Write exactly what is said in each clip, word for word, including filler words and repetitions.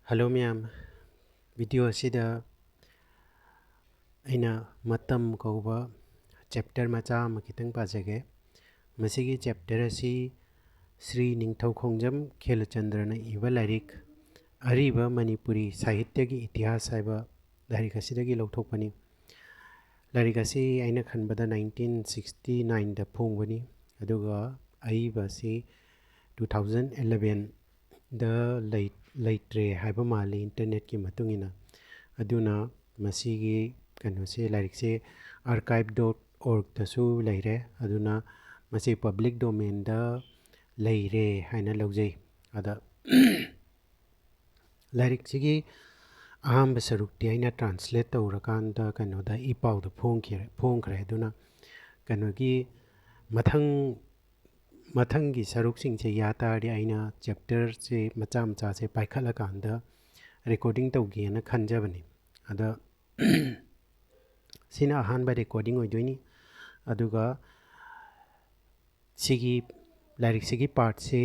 Hello ꯃꯌꯥꯝ, video ꯑꯁꯤꯗ ꯑꯩꯅ ꯃꯇꯝ ꯀꯧꯕ ꯆꯦꯞꯇꯔ ꯃꯆꯥ ꯑꯃ ꯈꯤꯇꯪ ꯄꯥꯖꯒꯦ꯫ ꯃꯁꯤꯒꯤ ꯆꯦꯞꯇꯔ ꯑꯁꯤ ꯁ꯭ꯔꯤ ꯅꯤꯡꯊꯧꯈꯣꯡꯖꯝ ꯈꯦꯂꯆꯟꯗ꯭ꯔꯅ ꯏꯕ ꯂꯥꯏꯔꯤꯛ ꯑꯔꯤꯕ ꯃꯅꯤꯄꯨꯔꯤ ꯁꯥꯍꯤꯇ꯭ꯌꯒꯤ ꯏꯇꯤꯍꯥꯁ ꯍꯥꯏꯕ ꯂꯥꯏꯔꯤꯛ ꯑꯁꯤꯗꯒꯤ ꯂꯧꯊꯣꯛꯄꯅꯤ꯫ ꯂꯥꯏꯔꯤꯛ ꯑꯁꯤ ꯑꯩꯅ ꯈꯟꯕꯗ ꯅꯥꯏꯟꯇꯤꯟ ꯁꯤꯛꯁꯇꯤ ꯅꯥꯏꯟꯗ ꯐꯣꯡꯕꯅꯤ, ꯑꯗꯨꯒ ꯑꯏꯕ ꯑꯁꯤ ꯇꯨ ꯊꯥꯎꯖꯟ ꯑꯦꯂꯚꯦꯟꯗ ꯂꯩꯇ꯭ꯔꯦ ꯍꯥꯏꯕ ꯃꯥꯜꯂꯤ, ꯏꯟꯇꯔꯅꯦꯠꯀꯤ ꯃꯇꯨꯡ ꯏꯟꯅ꯫ ꯑꯗꯨꯅ ꯃꯁꯤꯒꯤ ꯀꯩꯅꯣꯁꯦ, ꯂꯥꯏꯔꯤꯛꯁꯦ ꯑꯥꯔꯀꯥꯏꯞ ꯗꯣꯠ ꯑꯣꯔꯒꯇꯁꯨ ꯂꯩꯔꯦ, ꯑꯗꯨꯅ ꯃꯁꯤ ꯄꯕ꯭ꯂꯤꯛ ꯗꯣꯃꯦꯟꯗ ꯂꯩꯔꯦ ꯍꯥꯏꯅ ꯂꯧꯖꯩ꯫ ꯑꯗ ꯂꯥꯏꯔꯤꯛꯁꯤꯒꯤ ꯑꯍꯥꯟꯕ ꯁꯔꯨꯛꯇꯤ ꯑꯩꯅ ꯇ꯭ꯔꯥꯟꯁꯂꯦꯠ ꯇꯧꯔꯀꯥꯟꯗ ꯀꯩꯅꯣꯗ, ꯏ ꯄꯥꯎꯗ ꯐꯣꯡꯈꯤꯔꯦ ꯐꯣꯡꯈ꯭ꯔꯦ꯫ ꯑꯗꯨꯅ ꯀꯩꯅꯣꯒꯤ ꯃꯊꯪ ꯃꯊꯪꯒꯤ ꯁꯔꯨꯛꯁꯤꯡꯁꯦ ꯌꯥ ꯇꯥꯔꯗꯤ ꯑꯩꯅ ꯆꯦꯞꯇꯔꯁꯦ ꯃꯆꯥ ꯃꯆꯥꯁꯦ ꯄꯥꯏꯈꯠꯂꯀꯥꯟꯗ ꯔꯦꯀꯣꯔꯗꯤꯡ ꯇꯧꯒꯦꯅ ꯈꯟꯖꯕꯅꯤ꯫ ꯑꯗ ꯁꯤꯅ ꯑꯍꯥꯟꯕ ꯔꯦꯀꯣꯔꯗꯤꯡ ꯑꯣꯏꯗꯣꯏꯅꯤ꯫ ꯑꯗꯨꯒ ꯁꯤꯒꯤ ꯂꯥꯏꯔꯤꯛꯁꯤꯒꯤ ꯄꯥꯔꯠꯁꯤ,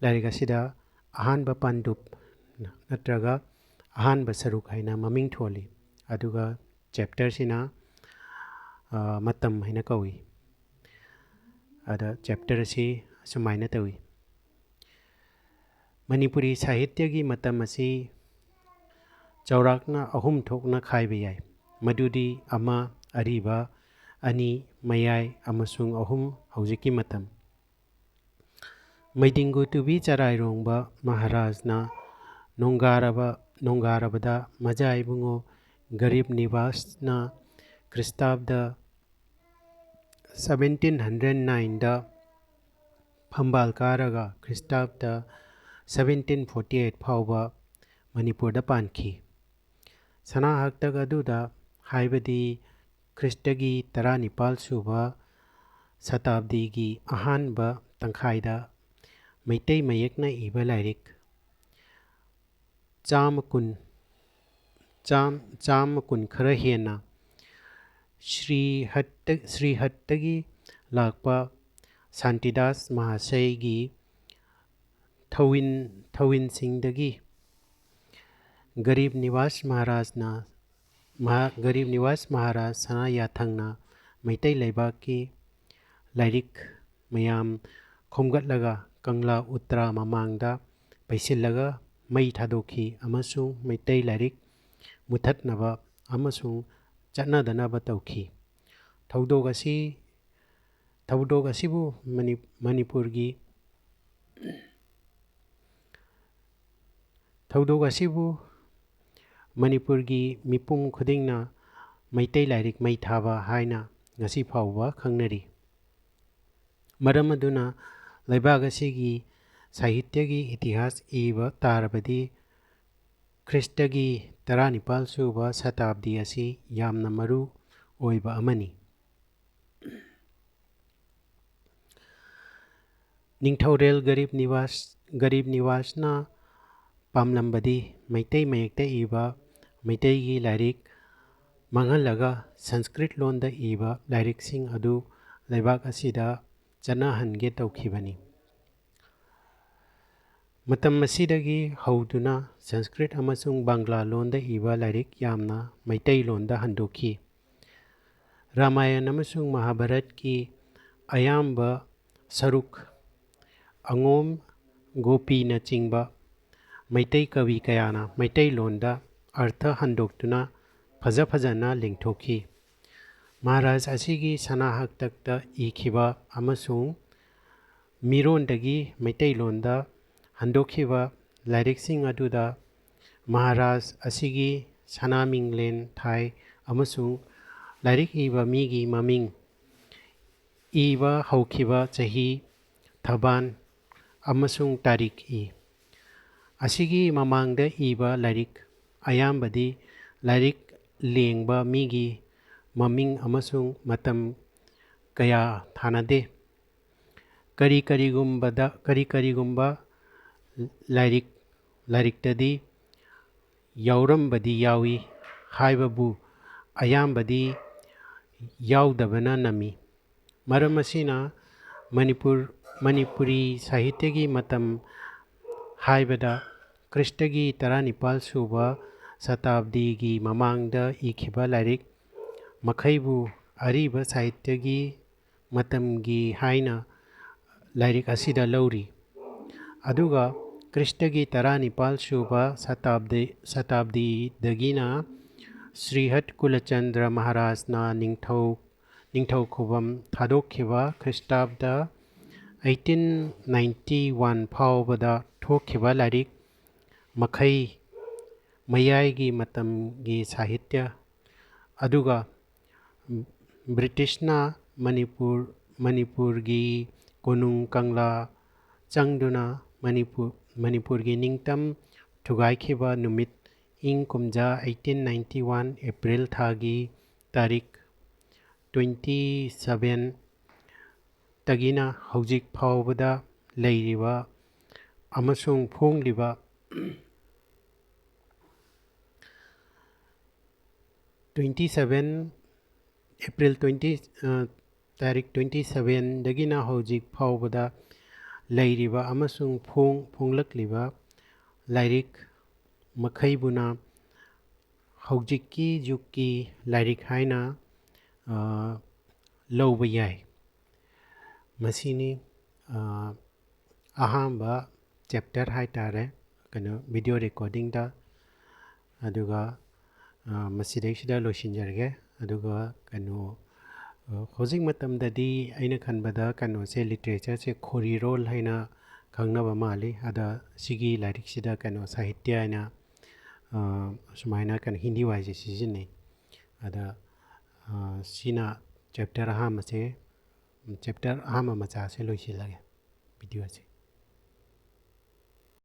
ꯂꯥꯏꯔꯤꯛ ꯑꯁꯤꯗ ꯑꯍꯥꯟꯕ ꯄꯥꯟꯗꯨꯞ ꯅꯠꯇ꯭ꯔꯒ ꯑꯍꯥꯟꯕ ꯁꯔꯨꯛ ꯍꯥꯏꯅ ꯃꯃꯤꯡ ꯊꯣꯜꯂꯤ꯫ ꯑꯗꯨꯒ ꯆꯦꯞꯇꯔꯁꯤꯅ, ꯑ, ꯃꯇꯝ ꯍꯥꯏꯅ ꯀꯧꯏ꯫ ꯑꯗ ꯆꯦꯞꯇꯔ ꯑꯁꯤ ꯑꯁꯨꯃꯥꯏꯅ ꯇꯧꯏ꯫ ꯃꯅꯤꯄꯨꯔꯤ ꯁꯥꯍꯤꯇ꯭ꯌꯒꯤ ꯃꯇꯝ ꯑꯁꯤ ꯆꯥꯎꯔꯥꯛꯅ ꯑꯍꯨꯝ ꯊꯣꯛꯅ ꯈꯥꯏꯕ ꯌꯥꯏ, ꯃꯗꯨꯗꯤ: ꯑꯃ, ꯑꯔꯤꯕ; ꯑꯅꯤ, ꯃꯌꯥꯏ; ꯑꯃꯁꯨꯡ ꯑꯍꯨꯝ, ꯍꯧꯖꯤꯛꯀꯤ ꯃꯇꯝ꯫ ꯃꯩꯗꯤꯡꯒꯨ ꯇꯨꯕꯤ ꯆꯔꯥꯏꯔꯣꯡꯕ ꯃꯍꯥꯔꯥꯖꯅ ꯅꯣꯡꯒꯥꯔꯕ, ꯅꯣꯡꯒꯥꯔꯕꯗ ꯃꯖꯥ ꯏꯕꯨꯡꯉꯣ ꯒꯔꯤꯕ ꯅꯤꯕꯥꯁꯅ ꯈ꯭ꯔꯤꯁꯇꯥꯕꯗ ꯁꯕꯦꯟꯇꯤꯟ ꯍꯟꯗ꯭ꯔꯦꯠ ꯅꯥꯏꯟꯗ ꯐꯝꯕꯥꯜ ꯀꯥꯔꯒ ꯈ꯭ꯔꯤꯁꯇꯥꯕꯗ ꯁꯕꯦꯟꯇꯤꯟ ꯐꯣꯔꯇꯤ ꯑꯩꯠ ꯐꯥꯎꯕ ꯃꯅꯤꯄꯨꯔꯗ ꯄꯥꯟꯈꯤ꯫ ꯁꯅꯥ ꯍꯛꯇꯛ ꯑꯗꯨꯗ, ꯍꯥꯏꯕꯗꯤ ꯈ꯭ꯔꯤꯁꯇꯒꯤ ꯇꯔꯥꯅꯤꯄꯥꯜ ꯁꯨꯕ ꯁꯇꯥꯕꯗꯤꯒꯤ ꯑꯍꯥꯟꯕ ꯇꯪꯈꯥꯏꯗ, ꯃꯩꯇꯩ ꯃꯌꯦꯛꯅ ꯏꯕ ꯂꯥꯏꯔꯤꯛ ꯆꯥꯝꯃ ꯀꯨꯟ, ꯆꯥꯝ-, ꯆꯥꯝꯃ ꯀꯨꯟ ꯈꯔ ꯍꯦꯟꯅ ꯁ꯭ꯔꯤꯍꯠꯇ-, ꯁ꯭ꯔꯤꯍꯠꯇꯒꯤ ꯂꯥꯛꯄ ꯁꯥꯟꯇꯤꯗꯥꯁ ꯃꯍꯥꯁꯩꯒꯤ ꯊꯧꯋꯤꯟ-, ꯊꯧꯋꯤꯟꯁꯤꯡꯗꯒꯤ ꯒꯔꯤꯕ ꯅꯤꯋꯥꯁ ꯃꯍꯥꯔꯥꯖꯅ ꯃꯍꯥ- ꯒꯔꯤꯕ ꯅꯤꯋꯥꯁ ꯃꯍꯥꯔꯥꯖ ꯁꯅꯥ ꯌꯥꯊꯪꯅ ꯃꯩꯇꯩ ꯂꯩꯕꯥꯛꯀꯤ ꯂꯥꯏꯔꯤꯛ ꯃꯌꯥꯝ ꯈꯣꯝꯒꯠꯂꯒ ꯀꯪꯂꯥ ꯎꯇ꯭ꯔꯥ ꯃꯃꯥꯡꯗ ꯄꯩꯁꯤꯜꯂꯒ ꯃꯩ ꯊꯥꯗꯣꯛꯈꯤ ꯑꯃꯁꯨꯡ ꯃꯩꯇꯩ ꯂꯥꯏꯔꯤꯛ ꯃꯨꯊꯠꯅꯕ ꯑꯃꯁꯨꯡ ꯆꯠꯅꯗꯅꯕ ꯇꯧꯈꯤ꯫ ꯊꯧꯗꯣꯛ ꯑꯁꯤ ꯊꯧꯗꯣꯛ ꯑꯁꯤꯕꯨ ꯃꯅꯤ- ꯃꯅꯤꯄꯨꯔꯒꯤ ꯊꯧꯗꯣꯛ ꯑꯁꯤꯕꯨ ꯃꯅꯤꯄꯨꯔꯒꯤ ꯃꯤꯄꯨꯝ ꯈꯨꯗꯤꯡꯅ ꯃꯩꯇꯩ ꯂꯥꯏꯔꯤꯛ ꯃꯩ ꯊꯥꯕ ꯍꯥꯏꯅ ꯉꯁꯤ ꯐꯥꯎꯕ ꯈꯪꯅꯔꯤ꯫ ꯃꯔꯝ ꯑꯗꯨꯅ ꯂꯩꯕꯥꯛ ꯑꯁꯤꯒꯤ ꯁꯥꯍꯤꯇ꯭ꯌꯒꯤ ꯏꯇꯤꯍꯥꯁ ꯏꯕ ꯇꯥꯔꯕꯗꯤ ꯈ꯭ꯔꯤꯁꯇꯒꯤ ꯇꯔꯥꯅꯤꯄꯥꯜ ꯁꯨꯕ ꯁꯇꯥꯕꯗꯤ ꯑꯁꯤ ꯌꯥꯝꯅ ꯃꯔꯨ ꯑꯣꯏꯕ ꯑꯃꯅꯤ꯫ ꯅꯤꯡꯊꯧꯔꯦꯜ ꯒꯔꯤꯕ ꯅꯤꯋꯥꯁ ꯒꯔꯤꯕ ꯅꯤꯋꯥꯁꯅ ꯄꯥꯝꯂꯝꯕꯗꯤ ꯃꯩꯇꯩ ꯃꯌꯦꯛꯇ ꯏꯕ ꯃꯩꯇꯩꯒꯤ ꯂꯥꯏꯔꯤꯛ ꯃꯥꯡꯍꯜꯂꯒ ꯁꯪꯁꯀ꯭ꯔꯤꯠ ꯂꯣꯟꯗ ꯏꯕ ꯂꯥꯏꯔꯤꯛꯁꯤꯡ ꯑꯗꯨ ꯂꯩꯕꯥꯛ ꯑꯁꯤꯗ ꯆꯠꯅꯍꯟꯒꯦ ꯇꯧꯈꯤꯕꯅꯤ꯫ ꯃꯇꯝ ꯑꯁꯤꯗꯒꯤ ꯍꯧꯗꯨꯅ ꯁꯪꯁꯀ꯭ꯔꯤꯠ ꯑꯃꯁꯨꯡ ꯕꯪꯒ꯭ꯂꯥ ꯂꯣꯟꯗ ꯏꯕ ꯂꯥꯏꯔꯤꯛ ꯌꯥꯝꯅ ꯃꯩꯇꯩꯂꯣꯟꯗ ꯍꯟꯗꯣꯛꯈꯤ꯫ ꯔꯥꯃꯥꯌꯟ ꯑꯃꯁꯨꯡ ꯃꯍꯥꯚꯥꯔꯠꯀꯤ ꯑꯌꯥꯝꯕ ꯁꯔꯨꯛ ꯑꯉꯣꯝ ꯒꯣꯄꯤꯅꯆꯤꯡꯕ ꯃꯩꯇꯩ ꯀꯋꯤ ꯀꯌꯥꯅ ꯃꯩꯇꯩꯂꯣꯟꯗ ꯑꯔꯊ ꯍꯟꯗꯣꯛꯇꯨꯅ ꯐꯖ ꯐꯖꯅ ꯂꯦꯡꯊꯣꯛꯈꯤ꯫ ꯃꯍꯥꯔꯥꯖ ꯑꯁꯤꯒꯤ ꯁꯅꯥ ꯍꯥꯛꯇꯛꯇ ꯏꯈꯤꯕ ꯑꯃꯁꯨꯡ ꯃꯤꯔꯣꯟꯗꯒꯤ ꯃꯩꯇꯩꯂꯣꯟꯗ ꯍꯟꯗꯣꯛꯈꯤꯕ ꯂꯥꯏꯔꯤꯛꯁꯤꯡ ꯑꯗꯨꯗ ꯃꯍꯥꯔꯥꯖ ꯑꯁꯤꯒꯤ ꯁꯅꯥ ꯃꯤꯡꯂꯦꯟ ꯊꯥꯏ ꯑꯃꯁꯨꯡ ꯂꯥꯏꯔꯤꯛ ꯏꯕ ꯃꯤꯒꯤ ꯃꯃꯤꯡ, ꯏꯕ ꯍꯧꯈꯤꯕ ꯆꯍꯤ, ꯊꯕꯥꯟ ꯑꯃꯁꯨꯡ ꯇꯥꯔꯤꯛ ꯏ꯫ ꯑꯁꯤꯒꯤ ꯃꯃꯥꯡꯗ ꯏꯕ ꯂꯥꯏꯔꯤꯛ ꯑꯌꯥꯝꯕꯗꯤ ꯂꯥꯏꯔꯤꯛ ꯂꯦꯡꯕ ꯃꯤꯒꯤ ꯃꯃꯤꯡ ꯑꯃꯁꯨꯡ ꯃꯇꯝ ꯀꯌꯥ ꯊꯥꯅꯗꯦ꯫ ꯀꯔꯤ ꯀꯔꯤꯒꯨꯝꯕꯗ ꯀꯔꯤ ꯀꯔꯤꯒꯨꯝꯕ ꯂꯥꯏꯔꯤꯛ ꯂꯥꯏꯔꯤꯛꯇꯗꯤ ꯌꯥꯎꯔꯝꯕꯗꯤ ꯌꯥꯎꯏ ꯍꯥꯏꯕꯕꯨ ꯑꯌꯥꯝꯕꯗꯤ ꯌꯥꯎꯗꯕꯅ ꯅꯝꯃꯤ꯫ ꯃꯔꯝ ꯑꯁꯤꯅ ꯃꯅꯤꯄꯨꯔ ꯃꯅꯤꯄꯨꯔꯤ ꯁꯥꯍꯤꯇ꯭ꯌꯒꯤ ꯃꯇꯝ ꯍꯥꯏꯕꯗ ꯈ꯭ꯔꯤꯁꯇꯒꯤ ꯇꯔꯥꯅꯤꯄꯥꯜ ꯁꯨꯕ ꯁꯇꯥꯕꯗꯤꯒꯤ ꯃꯃꯥꯡꯗ ꯏꯈꯤꯕ ꯂꯥꯏꯔꯤꯛ ꯃꯈꯩꯕꯨ ꯑꯔꯤꯕ ꯁꯥꯍꯤꯇ꯭ꯌꯒꯤ ꯃꯇꯝꯒꯤ ꯍꯥꯏꯅ ꯂꯥꯏꯔꯤꯛ ꯑꯁꯤꯗ ꯂꯧꯔꯤ꯫ ꯑꯗꯨꯒ ꯈ꯭ꯔꯤꯁꯇꯒꯤ ꯇꯔꯥꯅꯤꯄꯥꯜ ꯁꯨꯕ ꯁꯇꯥꯕꯗꯤ ꯁꯇꯥꯕꯗꯤꯗꯒꯤꯅ ꯁ꯭ꯔꯤꯍꯠ ꯀꯨꯂꯆꯟꯗ꯭ꯔ ꯃꯍꯥꯔꯥꯖꯅ ꯅꯤꯡꯊꯧ ꯅꯤꯡꯊꯧ ꯈꯨꯕꯝ ꯊꯥꯗꯣꯛꯈꯤꯕ ꯈ꯭ꯔꯤꯁꯇꯥꯕꯗ eighteen ninety one ꯐꯥꯎꯕꯗ ꯊꯣꯛꯈꯤꯕ ꯂꯥꯏꯔꯤꯛ ꯃꯈꯩ ꯃꯌꯥꯏꯒꯤ ꯃꯇꯝꯒꯤ ꯁꯥꯍꯤꯇ꯭ꯌ, ꯑꯗꯨꯒ ꯕ꯭ꯔꯤꯇꯤꯁꯅ ꯃꯅꯤꯄꯨꯔ ꯃꯅꯤꯄꯨꯔꯒꯤ ꯀꯣꯅꯨꯡ ꯀꯪꯂꯥ ꯆꯪꯗꯨꯅ ꯃꯅꯤꯄꯨꯔ ꯃꯅꯤꯄꯨꯔꯒꯤ ꯅꯤꯡꯇꯝ ꯊꯨꯒꯥꯏꯈꯤꯕ ꯅꯨꯃꯤꯠ ꯏꯪ ꯀꯨꯝꯖꯥ eighteen ninety one April ꯊꯥꯒꯤ ꯇꯥꯔꯤꯛ twenty seven ꯇꯒꯤꯅ ꯍꯧꯖꯤꯛ ꯐꯥꯎꯕꯗ ꯂꯩꯔꯤꯕ ꯑꯃꯁꯨꯡ ꯐꯣꯡꯂꯤꯕ twenty seven April twenty ꯇꯥꯔꯤꯛ twenty sevenꯗꯒꯤꯅ ꯍꯧꯖꯤꯛ ꯐꯥꯎꯕꯗ ꯂꯩꯔꯤꯕ ꯑꯃꯁꯨꯡ ꯐꯣꯡ ꯐꯣꯡꯂꯛꯂꯤꯕ ꯂꯥꯏꯔꯤꯛ ꯃꯈꯩꯕꯨꯅ ꯍꯧꯖꯤꯛꯀꯤ ꯖꯨꯒꯀꯤ ꯂꯥꯏꯔꯤꯛ ꯍꯥꯏꯅ ꯂꯧꯕ ꯌꯥꯏ꯫ ꯃꯁꯤꯅꯤ ꯑꯍꯥꯟꯕ ꯆꯦꯞꯇꯔ ꯍꯥꯏꯇꯥꯔꯦ, ꯀꯩꯅꯣ, ꯚꯤꯗꯤꯑꯣ ꯔꯦꯀꯣꯔꯗꯤꯡꯗ꯫ ꯑꯗꯨꯒ ꯃꯁꯤꯗꯩꯁꯤꯗ ꯂꯣꯏꯁꯤꯟꯖꯔꯒꯦ꯫ ꯑꯗꯨꯒ ꯀꯩꯅꯣ, ꯍꯧꯖꯤꯛ ꯃꯇꯝꯗꯗꯤ ꯑꯩꯅ ꯈꯟꯕꯗ ꯀꯩꯅꯣꯁꯦ, ꯂꯤꯇꯔꯦꯆꯔꯁꯦ ꯈꯣꯔꯤꯔꯣꯜ ꯍꯥꯏꯅ ꯈꯪꯅꯕ ꯃꯥꯜꯂꯤ꯫ ꯑꯗ ꯁꯤꯒꯤ ꯂꯥꯏꯔꯤꯛꯁꯤꯗ ꯀꯩꯅꯣ, ꯁꯥꯍꯤꯇ꯭ꯌ ꯍꯥꯏꯅ ꯁꯨꯃꯥꯏꯅ ꯀꯩꯅꯣ ꯍꯤꯟꯗꯤ ꯋꯥꯏꯁꯦ ꯁꯤꯖꯤꯟꯅꯩ꯫ ꯑꯗ ꯁꯤꯅ ꯆꯦꯞꯇꯔ ꯑꯍꯥꯟꯕꯁꯦ, ꯆꯦꯞꯇꯔ ꯑꯍꯥꯟꯕ ꯃꯆꯥꯁꯦ ꯂꯣꯏꯁꯤꯜꯂꯒꯦ ꯚꯤꯗꯤꯑꯣꯁꯦ꯫